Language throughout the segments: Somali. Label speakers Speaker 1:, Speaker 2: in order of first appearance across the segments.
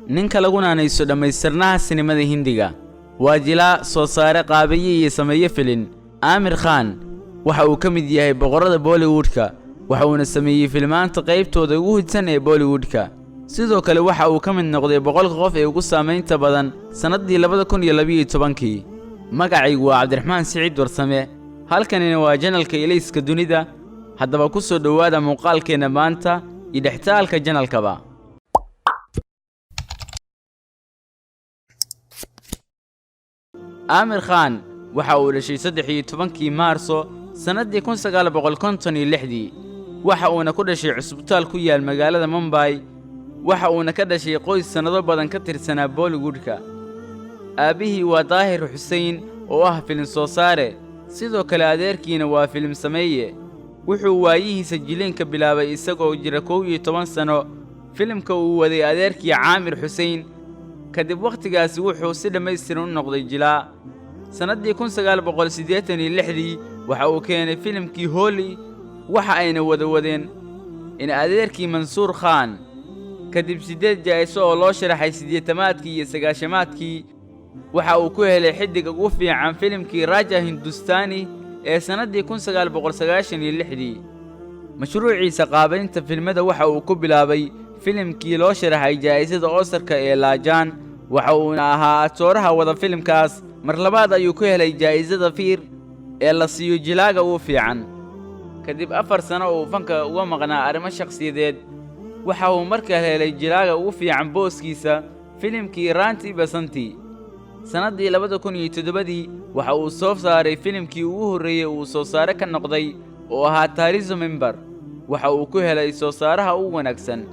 Speaker 1: Ninka lagu naanayso dhammaystirnaha sinimada Hindiga waa jilaa, soo saare, qaabeeye iyo sameeye filin. Aamir Khan waxa uu ka mid yahay boqorrada Bollywoodka, waxa uuna sameeyey filmaanta qaybtooda ugu hidsan ee Bollywoodka. Sidoo kale waxa uu ka mid noqday 100-ka qof ee ugu saamaynta badan sannaddii 2012-kii. Magacaygu waa Cabdiraxmaan Siciid Warsame, halkanina waa channelka Ilayska Dunida. Haddaba ku soo dhowaada muuqaalkeenna maanta iyo dhextaalka channelkaba. Aamir Khan waxa uu dhashay 13-kii Maarso sannaddii 1956-dii, waxa uuna ku dhashay cusbitaal ku yaal magaalada Mumbai, waxa uuna ka dhashay qoys sannado badan ka tirsanaa Bollywoodka. Aabbihii waa Daahir Xuseen oo ah filim soo saare, sidoo kale adeerkiina waa filim sameeye. Wuxuu waayihiisa jiliinka bilaabay isagoo jira 11 sano, filimka uu waday adeerkii Caamir Xuseen. Kadib wakhtigaasi wuxuu si dhammaystiran u noqday jilaa. Sannaddii 1986-dii waxa uu keenay filimkii Holi, waxa ayna wada wadeen in adeerkii Mansuur Khan. Kadib 8 jaa'iso oo loo sharaxay 80-aadkii iyo 90-aadkii, waxa uu ku helay xiddig ugu fiican filimkii Raja Hindustani ee sannaddii 1996-dii. Mashruuciisa qaabaynta filmada waxa uu ku bilaabay filimkii loo sharaxay jaa'isada Oscarka ee Laajaan, waxa uuna ahaa atooraha wada filimkaas. Mar labaad ayuu ku helay jaa'isada Fiir ee la siiyo jilaaga ugu fiican. Kadib 4 sano oo uu fanka uga maqnaa arrimo shakhsiyadeed, waxa uu markale helay jilaaga ugu fiican booskiisa filimkii Ranti Basanti. Sannaddii 2007-dii waxa uu soo saaray filimkii ugu horreeyey uu soo saare ka noqday oo ahaa Taare Zameen Par, waxa uu ku helay soo saaraha ugu wanaagsan.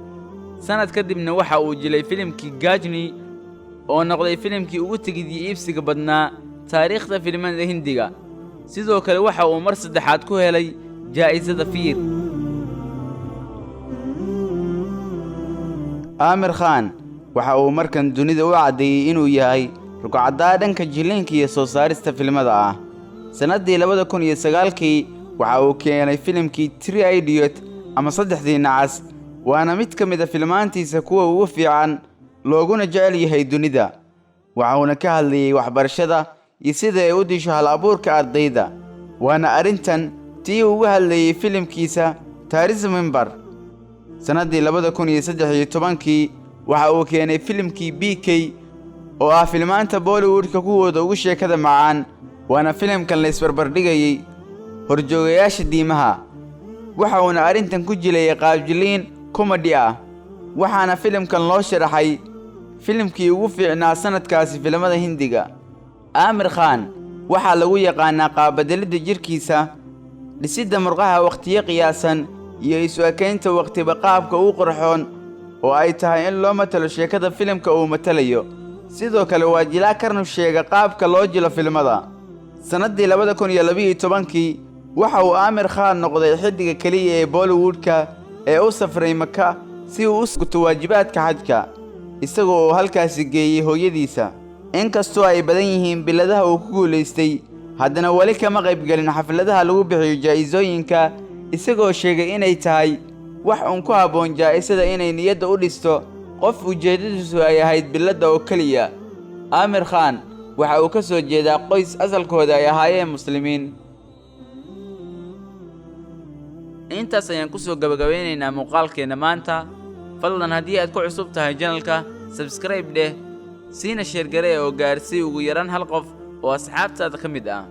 Speaker 1: Sannad kadibna waxa uu jilay filimkii Gajni oo noqday filimkii ugu tigidh iibsiga badnaa taariikhda filimada Hindiga. Sidoo kale waxa uu mar saddexaad ku helay jaa'isada Fiir. Aamir Khan waxa uu markan dunida u caddeeyey inuu yahay rugcaddaa dhanka jiliinka iyo soo saarista filimada ah. Sannaddii 2009-kii waxa uu keenay filimkii Three Idiot ama Saddexdii Nacas, waana mid ka mid ah filmaantiisa kuwa ugu fiican looguna jecel yahay dunida. Waxuuna ka hadlayey waxbarashada iyo sida ay u disho hal-abuurka ardayda, waana arrintan tii uu uga hadlayey filimkiisa Taare Zameen Par. Sannaddii 2013-kii waxa uu keenay filimkii PK oo ah filmaanta Bollywoodka kuwooda ugu sheekada macaan, waana filimkan la isbarbardhigayey horjoogayaasha diimaha. Waxa uuna arrintan ku jilayay qaabjiliin comedy ah, waxaana filimkan loo sharaxay filimkii ugu fiicnaa sannadkaasi filimada Hindiga. Aamir Khan waxaa lagu yaqaanaa qaabbedelidda jirkiisa, dhisidda murqaha wakhtiyo qiyaasan iyo isu ekaynta wakhtiba qaabka ugu qurxoon oo ay tahay in loo matalo sheekada filimka uu matalayo. Sidoo kale waa jilaa karnu sheega qaabka loo jilo filimada. Sannaddii 2012-kii waxa uu Aamir Khan noqday xiddiga keliya ee Bollywoodka ee u safray Maka si uu u guto waajibaadka xajka, isagoo oo halkaasi geeyey hooyadiisa. Inkastoo ay badan yihiin biladaha uu ku guulaystay, haddana weli kama qaybgelin xafladaha lagu bixiyo jaa'isooyinka, isagoo sheegay inay tahay wax uun ku habboon jaa'isada inay niyadda u dhisto qof ujeeddadiisu ay ahayd biladda oo keliya. Aamir Khan waxa uu ka soo jeedaa qoys asalkooda ay ahaayeen Muslimiin. Intaas ayaan ku soo gabagabeynaynaa muuqaalkeenna maanta. Fadlan haddii aad ku cusub tahay channelka, subscribe dheh, siina share garee oo gaarsii ugu yaraan hal qof oo asxaabtaada ka mid ah.